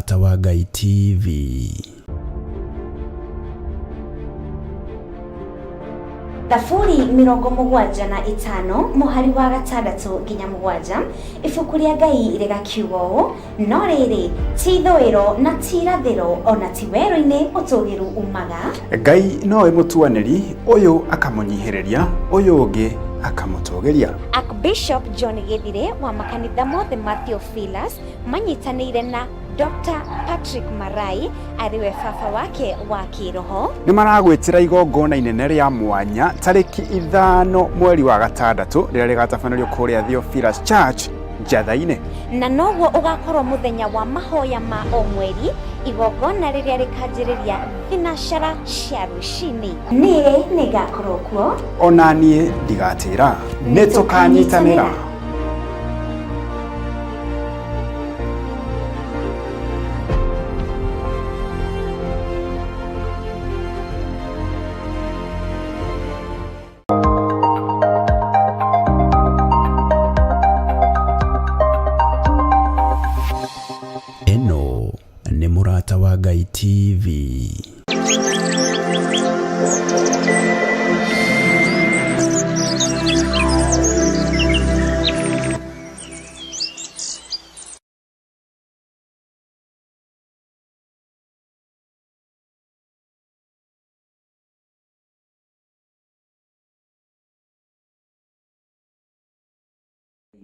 Mũrata wa Ngai TV. Thaburi 75 mũhari wa 6 nginya 7, ibuku rĩa Ngai rĩgakiuga ũũ: "No rĩrĩ, ti ithũĩro na ti irathĩro, ona ti werũ-inĩ ũtũgĩru umaga." Ngai nowe mũtuanĩri, ũyũ akamũnyihĩrĩria, ũyũ ũngĩ akamũtũgĩria. Archbishop John Gĩthire wa makanitha mothe ma Theophilus manyitanĩire na Dr. Patrick Marai, arĩ we baba wake wa kĩroho, nĩ maragwĩtĩra igongona inene rĩa mwanya tarĩki 5 mweri wa gatandatũ, rĩrĩa rĩgatabanĩrio kũrĩa Theophilus Church, Njatha-inĩ. Na noguo ũgakorwo mũthenya wa mahoya ma o mweri, igongona rĩrĩa rĩkanjĩrĩria thinacara cia rũcinĩ. Niĩ nĩngakorwo kuo. Ona niĩ ndigatĩra, nĩ tũkanyitanĩra. Ĩno nĩ Mũrata wa Ngai TV.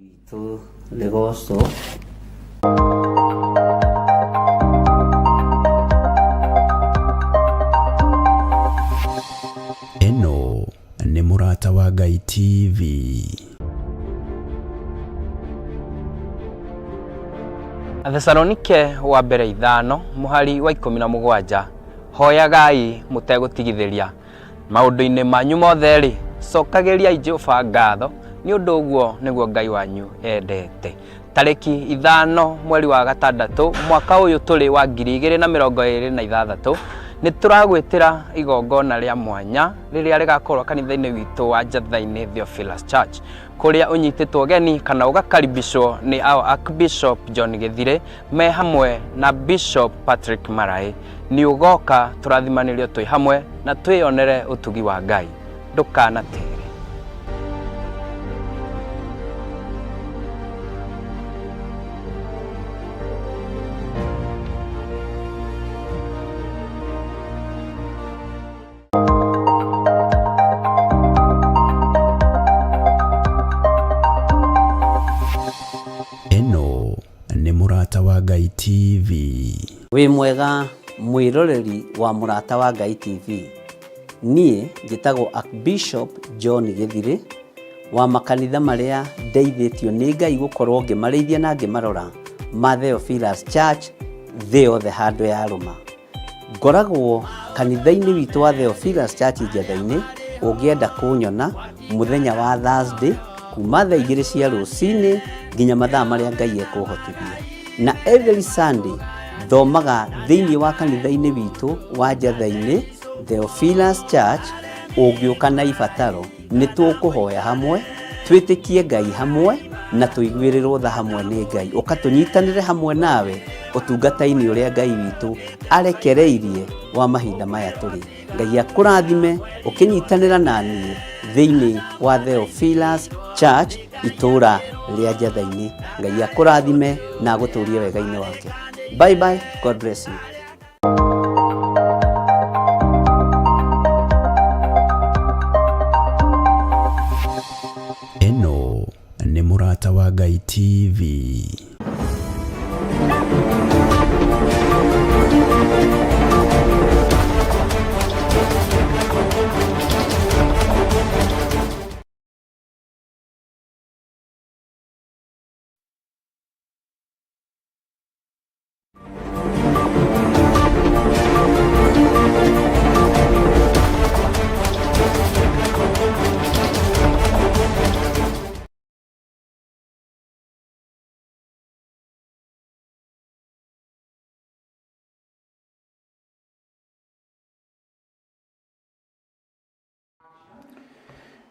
Witũ rĩgocwo. Ĩno nĩ Mũrata wa Ngai TV. Athesalonike wa mbere 5 mũhari wa 17: hoyagai mũtegũtigithĩria, maũndũ-inĩ manyu mothe rĩ, cokagĩriai Jehova ngatho, nĩ ũndũ ũguo nĩguo Ngai wanyu endete. Tarĩki 5 mweri wa gatandatũ mwaka ũyũ tũrĩ wa 2026, nĩ tũragwĩtĩra igongona rĩa mwanya rĩrĩa rĩgakorwo kanitha-inĩ witũ wa Njatha-inĩ Theophilus Church, kũrĩa ũnyitĩtwo geni kana ũgakaribishwo nĩ our Archbishop John Gĩthire me hamwe na Bishop Patrick Marai. Nĩ ũgoka tũrathimanĩrio twĩ hamwe na twĩyonere ũtugi wa Ngai. Ndũkanatere. Ĩno nĩ Mũrata wa Ngai TV. Wĩ mwega mwĩroreri wa Mũrata wa Ngai TV. Niĩ njĩtagwo Archbishop John Gĩthirĩ wa makanitha marĩa ndeithĩtio nĩ Ngai gũkorwo ngĩmarĩithia na ngĩmarora ma Theophilus Church thĩ yothe handũ yarũma. Ngoragwo kanitha-inĩ witũ wa Theophilus Church Njatha-inĩ. Ũngĩenda kũnyona mũthenya wa Thursday kuma thaa 2 cia rũcinĩ nginya mathaa marĩa Ngai ekũhotithia. Na every Sunday thomaga thĩinĩ wa kanitha-inĩ witũ wa Njatha-inĩ Theophilus Church. Ũngĩũka na ibataro, nĩ tũkũhoya hamwe, twĩtĩkie Ngai hamwe na tũiguĩrĩrwo tha hamwe nĩ Ngai. Ũka tũnyitanĩre hamwe nawe ũtungata-inĩ ũrĩa Ngai witũ arekereirie wa mahinda maya tũrĩ. Ngai akũrathime ũkĩnyitanĩra na niĩ thĩinĩ wa Theophilus Church, itũũra rĩa Njatha-inĩ. Ngai akũrathime na agũtũrie wega-inĩ wake. Bye bye, God bless you. Ĩno nĩ Mũrata wa Ngai TV.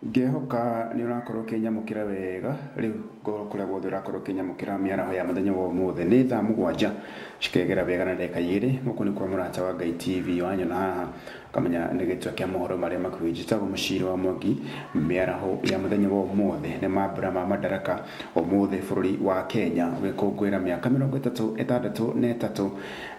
Ngehoka nĩ ũrakorwo ũkĩnyamũkĩra wega rĩu kũrĩa guothe ũrakorwo ũkĩnyamũkĩra mĩaraho ya mũthenya wa ũmũthĩ. Nĩ thaa 7 cikegera wega na ndagĩka 2. Gũkũ nĩ kwa Mũrata wa Ngai TV. Wanyona haha ũkamenya nĩ gĩtwa kĩa mohoro marĩa makuhĩ. Njĩtagwo Mũciri wa Mwangi. Mĩaraho ya mũthenya wa ũmũthĩ nĩ mambura ma Madaraka. Ũmũthĩ bũrũri wa Kenya ũgĩkũngũĩra mĩaka 63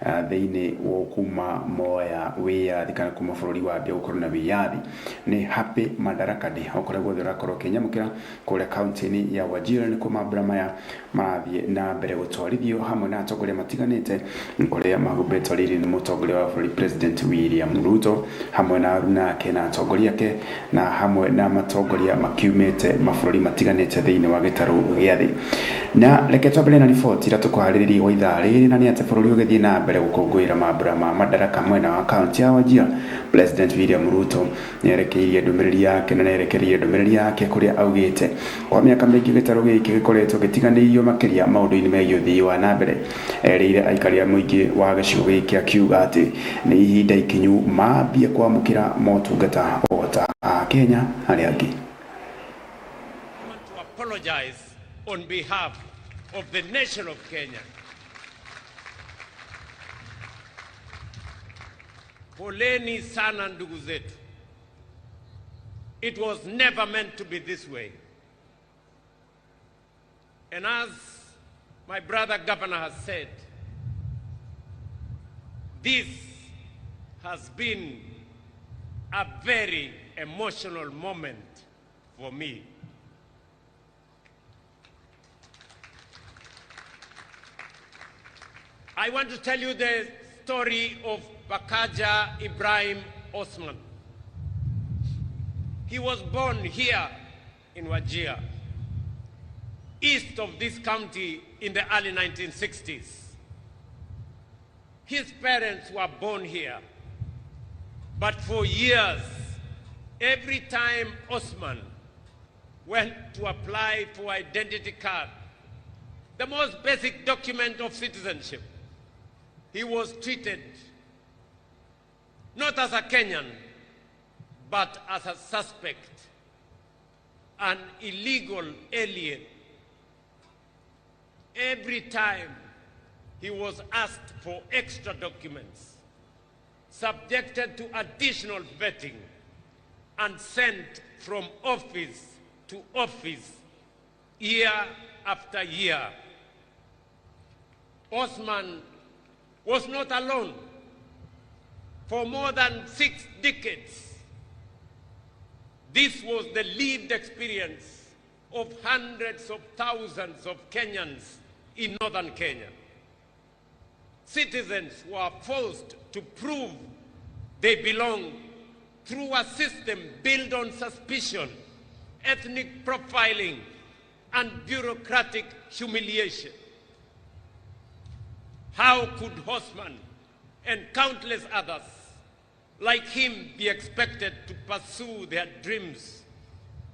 thĩinĩ wa kuma moya wĩyathi kana kuma bũrũri wambia gũkorwo na wĩyathi. Nĩ Happy Madaraka Day. O kũrĩa guothe ũrakorwo ũkĩnyamũkĩra kũrĩa kaunti-inĩ ya Wajir nĩkuo mambura maya marathiĩ na mbere gũtwarithio hamwe na atongoria matiganĩte, kũrĩa mahumbĩtwo riri nĩ mũtongoria wa bũrũri President William Ruto hamwe na aruna ake na atongoria ake na hamwe na matongoria makiumĩte mabũrũri matiganĩte thĩinĩ wa gĩtarũ gĩa thĩ. Na reke twambĩrĩrie na riboti ĩrĩa tũkũharĩrĩria gwa ithaa rĩrĩ, na nĩ atĩ bũrũri ũgĩthiĩ na mbere gũkũngũĩra mambura ma Madaraka mwena wa kaunti ya Wajir, President William Ruto nĩerekeirie ndũmĩrĩri yake na nĩerekeirie ndũmĩrĩri yake kũrĩa augĩte kwa mĩaka mĩingĩ gĩtarũ gĩkĩ gĩkoretwo gĩtiganĩirio makĩria maũndũ-inĩ megiĩ ũthii wa na mbere. Erĩire aikari a mũingĩ wa gĩcigo gĩkĩ akiuga atĩ nĩ ihinda ikinyu mambie kwamũkĩra motungata o ta Akenya arĩa angĩ. I want to apologize on behalf of the nation of Kenya. Poleni sana ndugu zetu. It was never meant to be this way. And as my brother governor has said, this has been a very emotional moment for me. I want to tell you the story of Bakaja Ibrahim Osman. He was born here in Wajir, east of this county in the early 1960s. His parents were born here, but for years, every time Osman went to apply for identity card, the most basic document of citizenship, he was treated not as a Kenyan, but as a suspect, an illegal alien. Every time he was asked for extra documents, subjected to additional vetting, and sent from office to office year after year. Osman was not alone. For more than 6 decades, this was the lived experience of hundreds of thousands of Kenyans in northern Kenya. Citizens were forced to prove they belong through a system built on suspicion, ethnic profiling, and bureaucratic humiliation. How could Osman and countless others like him be expected to pursue their dreams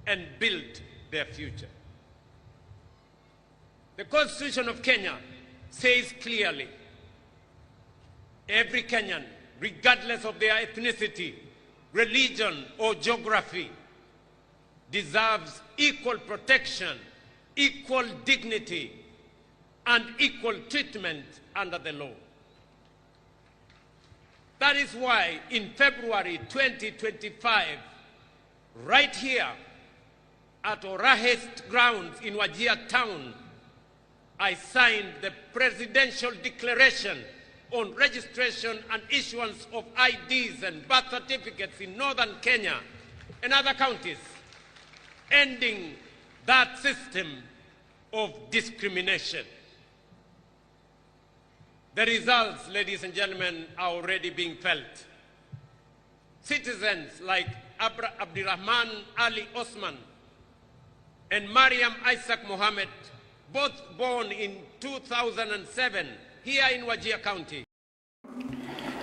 and build their future? The Constitution of Kenya says clearly, every Kenyan, regardless of their ethnicity, religion, or geography, deserves equal protection, equal dignity, and equal treatment under the law. That is why in February 2025, right here at Orahest grounds in Wajir town, I signed the Presidential Declaration on Registration and Issuance of IDs and birth certificates in northern Kenya and other counties, ending that system of discrimination. The results, ladies and gentlemen, are already being felt. Citizens like Abdirahman Ali Osman and Mariam Isaac Mohammed, both born in 2007 here in Wajir County.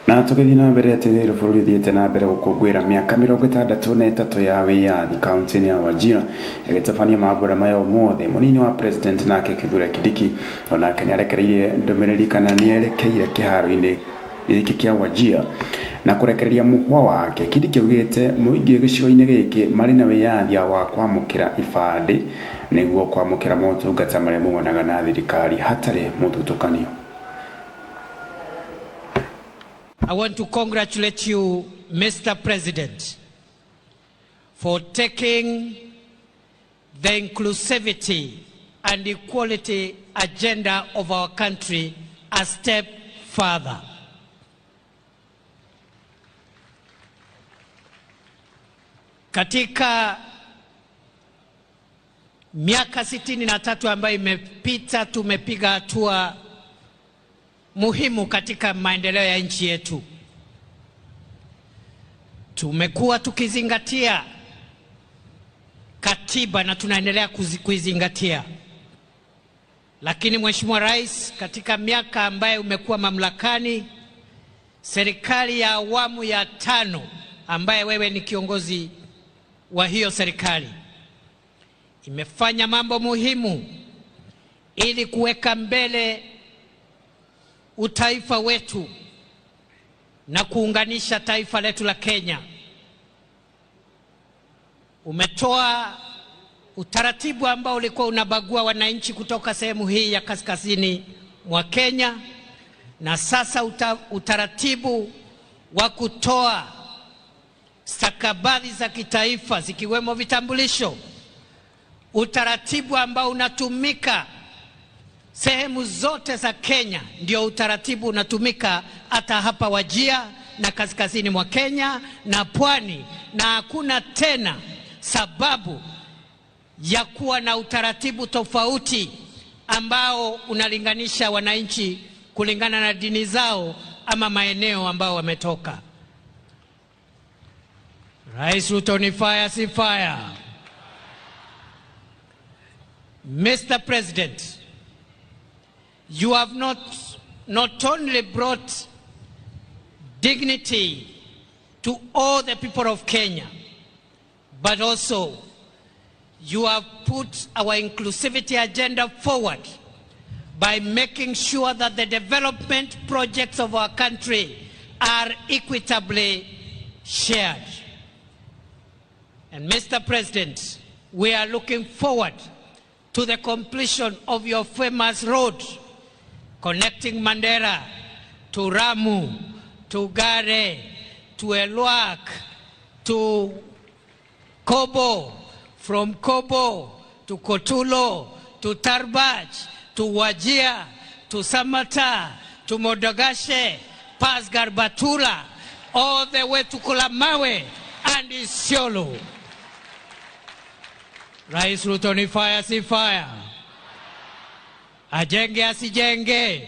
Na tũgĩthiĩ na mbere atĩ rĩrĩ bũrũri ũthiĩte na mbere gũkũngũĩra mĩaka 63 ya wĩyathi kaunti-inĩ ya Wajir ĩgĩtabania mambura maya ũmũthĩ. Mũnini wa president nake Kithure Kindiki onake nĩarekereirie ndũmĩrĩri kana nĩerekeire kĩharo-inĩ Gĩkĩ kĩa Wajir na kũrekereria mũhwa wake. Kindiki augĩte mũingĩ gĩcigo-inĩ gĩkĩ marĩ na wĩyathia wa kwamũkĩra ibandĩ nĩguo kwamũkĩra motungata marĩa maumanaga na thirikari hatarĩ mũthutũkanio. I want to congratulate you, Mr. President, for taking the inclusivity and equality agenda of our country a step further. Katika miaka 63 ambayo imepita, tumepiga hatua muhimu katika maendeleo ya nchi yetu. Tumekuwa tukizingatia katiba na tunaendelea kuizingatia. Lakini Mheshimiwa Rais, katika miaka ambayo umekuwa mamlakani, serikali ya awamu ya 5 ambaye wewe ni kiongozi wa hiyo serikali, imefanya mambo muhimu ili kuweka mbele utaifa wetu na kuunganisha taifa letu la Kenya. Umetoa utaratibu ambao ulikuwa unabagua wananchi kutoka sehemu hii ya kaskazini mwa Kenya, na sasa utaratibu wa kutoa stakabadhi za kitaifa zikiwemo vitambulisho, utaratibu ambao unatumika sehemu zote za Kenya, ndio utaratibu unatumika hata hapa Wajir na kaskazini mwa Kenya na pwani, na hakuna tena sababu ya kuwa na utaratibu tofauti ambao unalinganisha wananchi kulingana na dini zao ama maeneo ambao wametoka. Rais Ruto ni fire, si fire? Mr. President, you have not only brought dignity to all the people of Kenya, but also you have put our inclusivity agenda forward by making sure that the development projects of our country are equitably shared. And Mr. President, we are looking forward to the completion of your famous road connecting Mandera to Ramu, to Gare, to Elwak, to Kobo, from Kobo to Kotulo, to Tarbaj, to Wajir, to Samata, to Modogashe, past Garbatula, all the way to Kulamawe and Isiolo. Rais Ruto ni fire, si fire? Ajenge asijenge?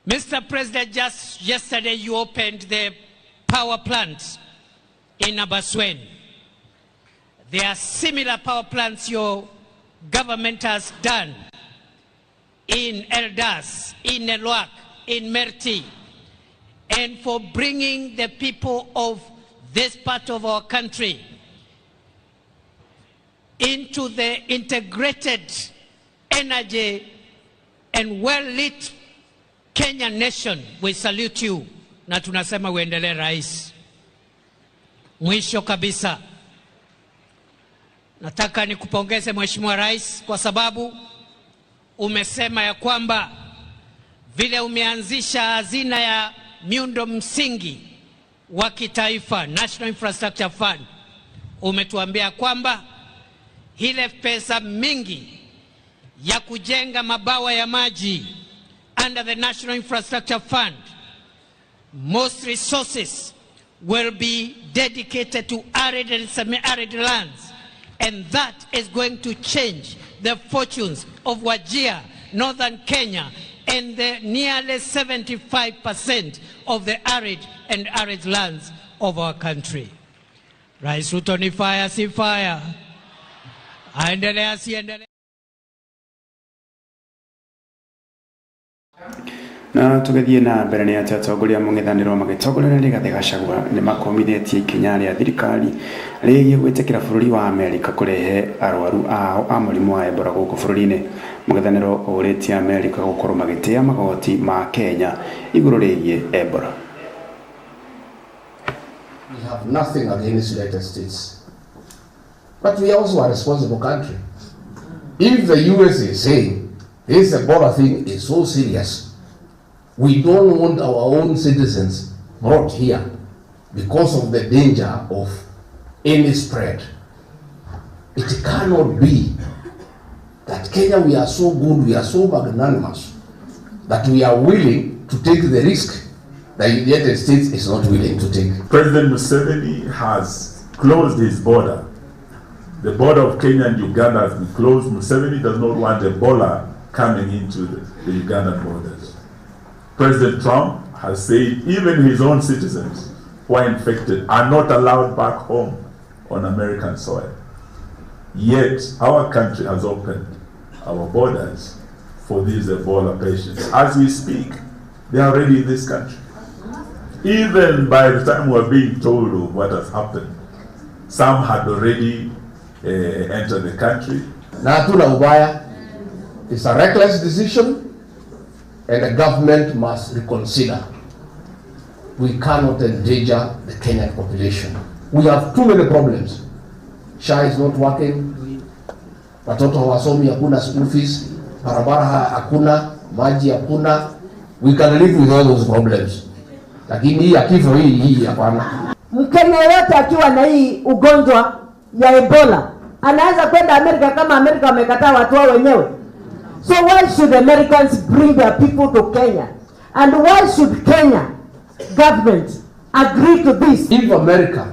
Mr. President, just yesterday you opened the power plant in Abaswen. There are similar power plants your government has done in Eldas, in Elwak, in Merti, and for bringing the people of this part of our country into the integrated energy and well-lit Kenya nation. We salute you na tunasema uendelee, Rais. Mwisho kabisa, nataka nikupongeze Mheshimiwa Rais kwa sababu umesema ya kwamba vile umeanzisha hazina ya miundo msingi wa kitaifa, National Infrastructure Fund, umetuambia kwamba ile pesa mingi ya kujenga mabawa ya maji under the National Infrastructure Fund, most resources will be dedicated to arid and semi-arid lands, and that is going to change the fortunes of Wajir, northern Kenya, and the nearly 75% of the arid and arid lands of our country. Rais Ruto ni fire, si fire? Aendelee asiendelee? Na tũgĩthiĩ na mbere nĩ atĩ atongoria a mũng'ethanĩro magĩtongoria Rigathĩ Gachagua nĩ makomithĩtie ikinya rĩa thirikari rĩgiĩ gwĩtĩkĩra bũrũri wa Amerika kũrehe arwaru ao a mũrimũ wa Ebola gũkũ bũrũri-inĩ. Mũng'ethanĩro ũrĩtie Amerika gũkorwo magĩtĩa magoti ma Kenya igũrũ rĩgiĩ Ebola. We have nothing against the United States, but we are also a responsible country. If the US is saying this Ebola thing is so serious, we don't want our own citizens brought here because of the danger of any spread. It cannot be that Kenya, we are so good, we are so magnanimous, that we are willing to take the risk that the United States is not willing to take. President Museveni has closed his border. The border of Kenya and Uganda has been closed. Museveni does not want Ebola coming into the Ugandan borders. President Trump has said even his own citizens who are infected are not allowed back home on American soil. Yet our country has opened our borders for these Ebola patients. As we speak, they are already in this country. Even by the time we are being told of what has happened, some had already entered the country. Na hatuna ubaya. It's a reckless decision, and the government must reconsider. We cannot endanger the Kenyan population. We have too many problems. SHA is not working. Watoto hawasomi, hakuna school fees, barabara hakuna, maji hakuna. We can live with all those problems. Lakini hii ya kifo hii hapana. Mkenya yote akiwa na hii ugonjwa ya Ebola anaweza kwenda Amerika kama Amerika wamekataa watu wao wenyewe. So why should Americans bring their people to Kenya? And why should Kenya government agree to this? If America,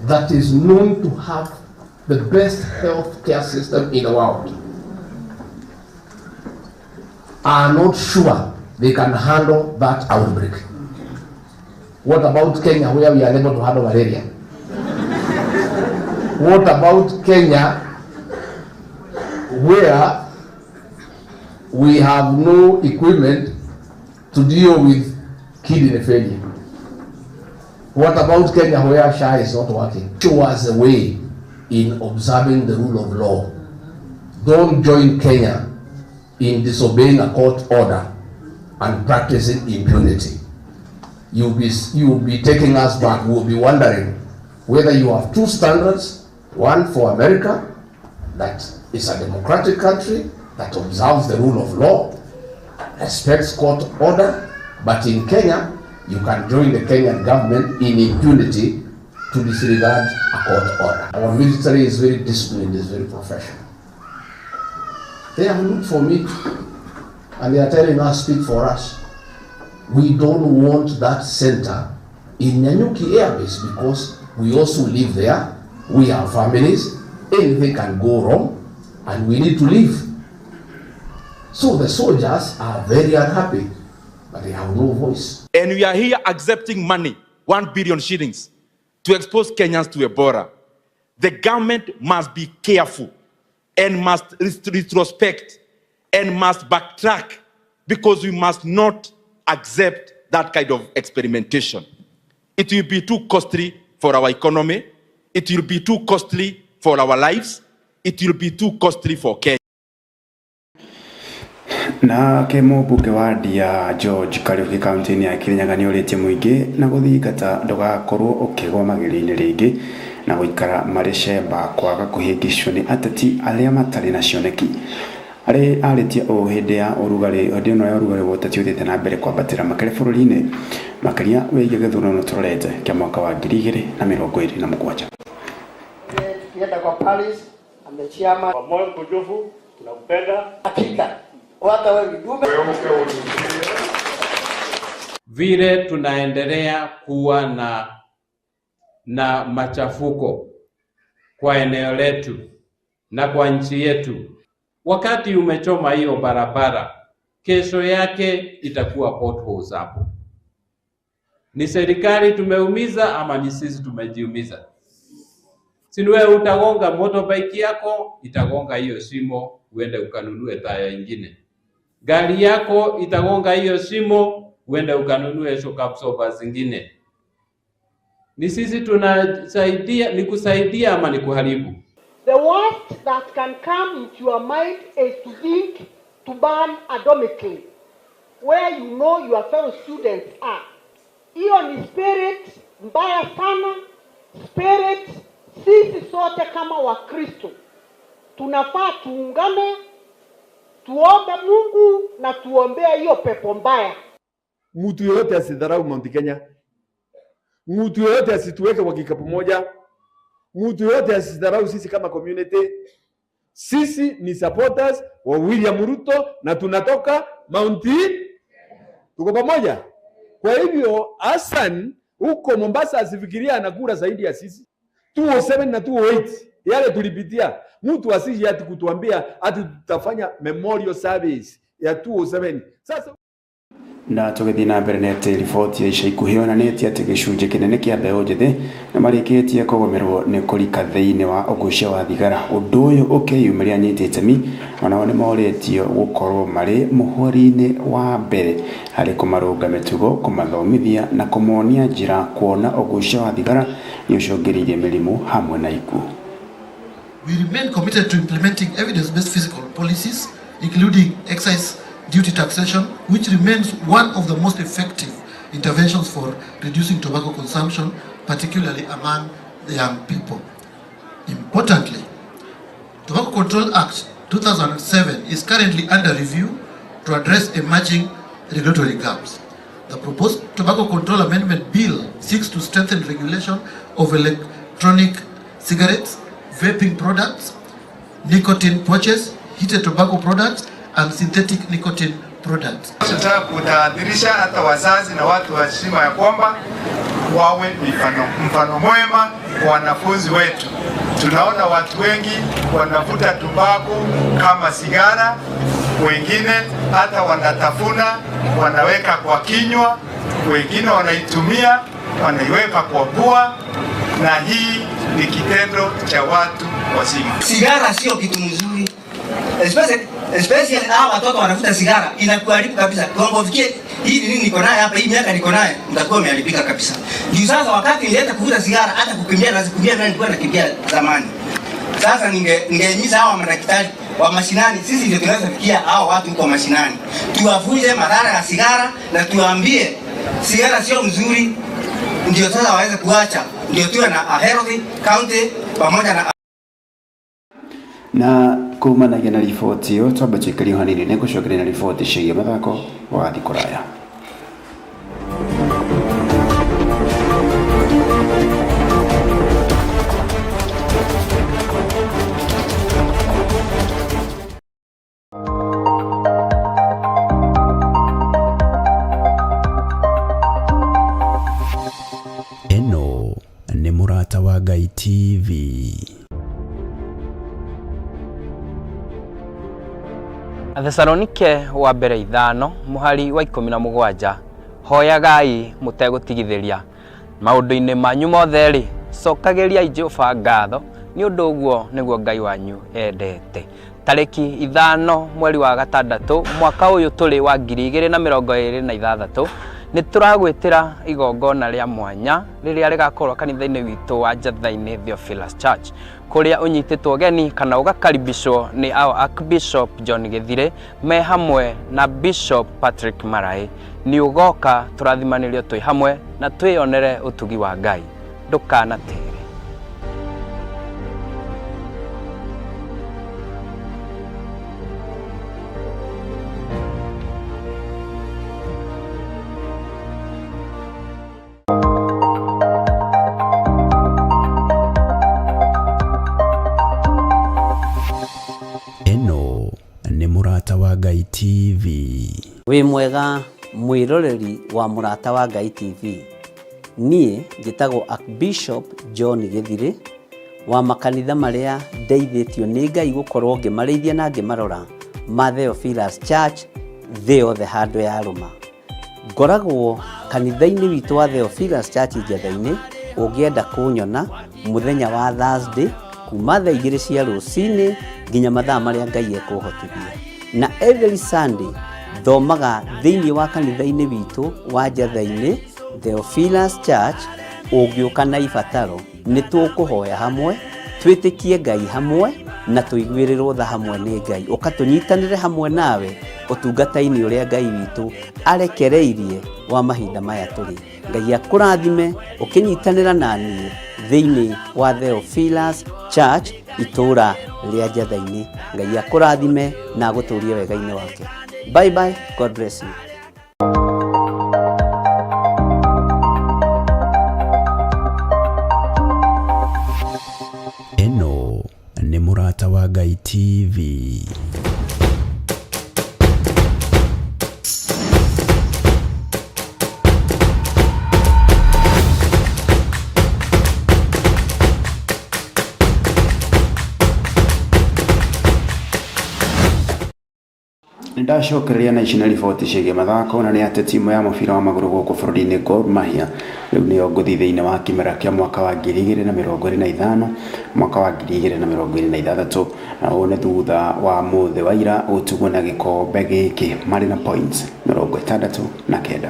that is known to have the best health care system in the world, are not sure they can handle that outbreak, what about Kenya, where we are able to handle malaria? What about Kenya, where we have no equipment to deal with kidney failure? What about Kenya, where SHA is not working? Show us a way in observing the rule of law. Don't join Kenya in disobeying a court order and practicing impunity. You'll be taking us back. We'll be wondering whether you have two standards, one for America, that is a democratic country that observes the rule of law, respects court order, but in Kenya, you can join the Kenyan government in impunity to disregard a court order. Our military is very disciplined, is very professional. They have looked for me and they are telling us, speak for us. We don't want that center in Nanyuki Air Base because we also live there, we have families, anything can go wrong and we need to leave. So the soldiers are very unhappy, but they have no voice. And we are here accepting money, 1 billion shillings, to expose Kenyans to Ebola. The government must be careful and must retrospect and must backtrack, because we must not accept that kind of experimentation. It will be too costly for our economy. It will be too costly for our lives. It will be too costly for Kenya. Nake mũmbunge wa Ndia George Kariuki kaunti-inĩ ya Kirinyaga nĩ ũrĩtie mũingĩ na gũthingata ndũgakorwo ũkĩgwa magerio-inĩ rĩngĩ na gũikara marĩ cemba kwaga kũhĩngĩcwo nĩ ateti arĩa matarĩ na cioneki. Arĩ arĩtie ũũ hĩndĩ ya ũrugarĩ hĩndĩ ĩno ya ũrugarĩ wa ũteti ũthiĩte na mbere kwambatĩra makĩria bũrũri-inĩ makĩria wĩgiĩ gĩthurano tũrorete kĩa mwaka wa 2027. Tukienda kwa Paris, I'm the chairman. Kwa moyo mkunjufu tunakupenda. Hakika hata wewe dume. Vile tunaendelea kuwa na machafuko kwa eneo letu na kwa nchi yetu. Wakati umechoma hiyo barabara, kesho yake itakuwa potholes hapo. Ni serikali tumeumiza ama ni sisi tumejiumiza? Si wewe utagonga motorbike yako, itagonga hiyo shimo, uende ukanunue taya ingine. Gari yako itagonga hiyo shimo, uende ukanunue shock absorber zingine. Ni sisi tunasaidia, ni kusaidia ama ni kuharibu? The worst that can come into your mind is to think to burn a dormitory where you know your fellow students are. Hiyo ni spirit mbaya sana, spirit sisi sote kama Wakristo tunafaa tuungane, tuombe Mungu na tuombee hiyo pepo mbaya. Mtu yoyote asidharau Mount Kenya. Mtu yoyote asituweke kwa kikapu moja. Mtu yoyote asidharau sisi kama community. Sisi ni supporters wa William Ruto na tunatoka Mount, tuko pamoja. Kwa hivyo Hassan huko Mombasa asifikiria anakura zaidi ya sisi. 207 na 208 yale tulipitia, mtu asije ati kutuambia ati tutafanya memorial service ya 207. Sasa Na tũgĩthiĩ na mbere nĩ atĩ riboti ya ica ikuhĩ yonanĩtie atĩ gĩcunjĩ kĩnene kĩa mbeũ njĩthĩ nĩ marĩkĩtie kũgũmĩrwo nĩ kũrika thĩinĩ wa ũgucia wa thigara. Ũndũ ũyũ ũkĩyumĩria anyiti itemi onao nĩ morĩtio gũkorwo marĩ mũhũri-inĩ wa mbere harĩ kũmarũnga mĩtugo, kũmathomithia na kũmonia njĩra, kuona ũgucia wa thigara nĩ ũcũngĩrĩirie mĩrimũ hamwe na ikuũ. We remain committed to implementing evidence-based fiscal policies, including excise duty taxation, which remains one of the most effective interventions for reducing tobacco consumption, particularly among the young people. Importantly, Tobacco Control Act 2007 is currently under review to address emerging regulatory gaps. The proposed Tobacco Control Amendment Bill seeks to strengthen regulation of electronic cigarettes, vaping products, nicotine pouches, heated tobacco products, and synthetic nicotine products. Tunataka kutahadharisha hata wazazi na watu wazima ya kwamba wawe mfano mwema kwa wanafunzi wetu. Tunaona watu wengi wanavuta tumbaku kama sigara, wengine hata wanatafuna, wanaweka kwa kinywa, wengine wanaitumia, wanaiweka kwa pua, na hii ni kitendo cha watu wazima. Sigara sio kitu mzuri. Especially hawa watoto wanavuta sigara, inakuharibu kabisa. Kiwango fikie hii nini niko naye hapa, hii miaka niko naye, mtakuwa umeharibika kabisa. Juu sasa wakati nilianza kuvuta sigara, hata kukimbia na kukimbia na nilikuwa nakimbia zamani. Sasa ningehimiza hawa madaktari wa mashinani, sisi ndio tunaweza fikia hao watu huko mashinani. Tuwafunze madhara ya sigara na tuwaambie sigara sio mzuri, ndio sasa waweze kuacha, ndio tuwe na a healthy county pamoja na Na kumanagia na riboti ĩyo twamba tũikarie hanini nĩ ngũcokeria na riboti ciĩgiĩ mathako wagathiĩ kũraya. Ĩno nĩ Mũrata wa Ngai TV. Athesalonike wa mbere 5 mũhari wa 17, hoyagai mũtegũtigithĩria. Maũndũ-inĩ manyu mothe-rĩ, cokagĩriai Jehova ngatho, nĩ ũndũ ũguo nĩguo Ngai wanyu endete. Tarĩki 5 mweri wa 6 mwaka ũyũ tũrĩ wa 2026, nĩ tũragwĩtĩra igongona rĩa mwanya rĩrĩa rĩgakorwo kanitha-inĩ witũ wa Njatha-inĩ Theophilus Church, kũrĩa ũnyitĩtwo ũgeni kana ũgakaribishwo nĩ our Archbishop John Gĩthire me hamwe na Bishop Patrick Marai. Nĩ ũgoka tũrathimanĩrio twĩ hamwe na twĩyonere ũtugi wa Ngai. Ndũkanatere. Ĩno nĩ Mũrata wa Ngai TV. Wĩ mwega mwĩroreri wa Mũrata wa Ngai TV. Niĩ njĩtagwo Archbishop John Gĩthirĩ wa makanitha marĩa ndeithĩtio nĩ Ngai gũkorwo ngĩmarĩithia na ngĩmarora ma Theophilus Church thĩ yothe handũ ya rũma. Ngoragwo kanitha-inĩ witũ wa Theophilus Church Njatha-inĩ, ũngĩenda kũnyona mũthenya wa Thursday kuma thaa 2 cia rũcinĩ nginya mathaa marĩa Ngai ekũhotithia. Na every Sunday thomaga thĩinĩ wa kanitha-inĩ witũ wa Njatha-inĩ Theophilus Church. Ũngĩũka na ibataro, nĩ tũkũhoya hamwe, twĩtĩkie Ngai hamwe na tũiguĩrĩrwo tha hamwe nĩ Ngai. Ũka tũnyitanĩre hamwe nawe ũtungata-inĩ ũrĩa Ngai witũ arekereirie wa mahinda maya tũrĩ. Ngai akũrathime ũkĩnyitanĩra na niĩ thĩinĩ wa Theophilus Church, itũũra rĩa Njatha-inĩ. Ngai akũrathime na agũtũrie wega-inĩ wake. Bye bye, God bless you. Ĩno nĩ Mũrata wa Ngai TV. Nĩndacokereria na ici na riboti ciĩgiĩ mathako, na nĩ atĩ timu ya mũbira wa magũrũ gũkũ bũrũri-inĩ Gor Mahia rĩu nĩyo ngũthi thĩinĩ wa kĩmera kĩa mwaka wa 2025 mwaka wa 2026, na ũũ nĩ thutha wa mũthĩ wa ira gũtigwo na gĩkombe gĩkĩ marĩ na points 69.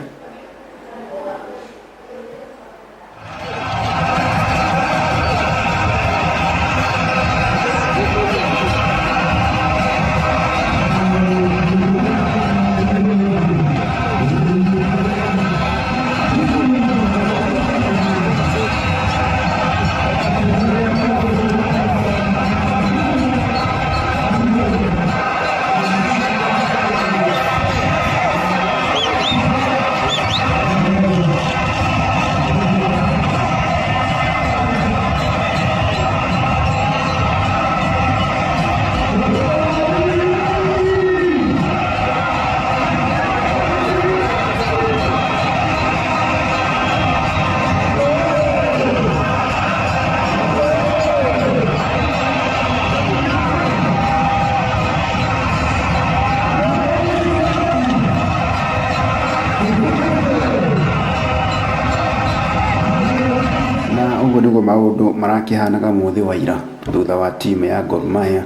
Na ũguo nĩguo maũndũ marakĩhanaga mũthĩ wa ira thutha wa timu ya Gor Mahia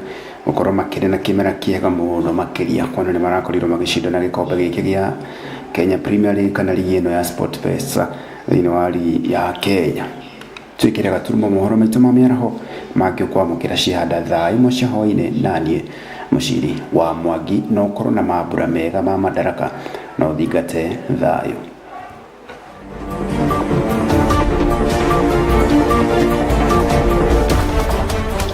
gũkorwo makĩrĩ na kĩmera kĩega mũno makĩria, kuona nĩ marakorirwo magĩcindana gĩkombe gĩkĩ gĩa Kenya Premier League kana ligi ĩno ya SportPesa thĩinĩ wa ligi ya Kenya. Twĩkĩre gaturumo mohoro maitũ ma mĩaraho mangĩ ũkwamũkĩra cihanda thaa 1 cia hwaĩ-inĩ, naniĩ Mũciri wa Mwangi. No ũkorwo na mambura mega ma Madaraka na ũthingate thayũ.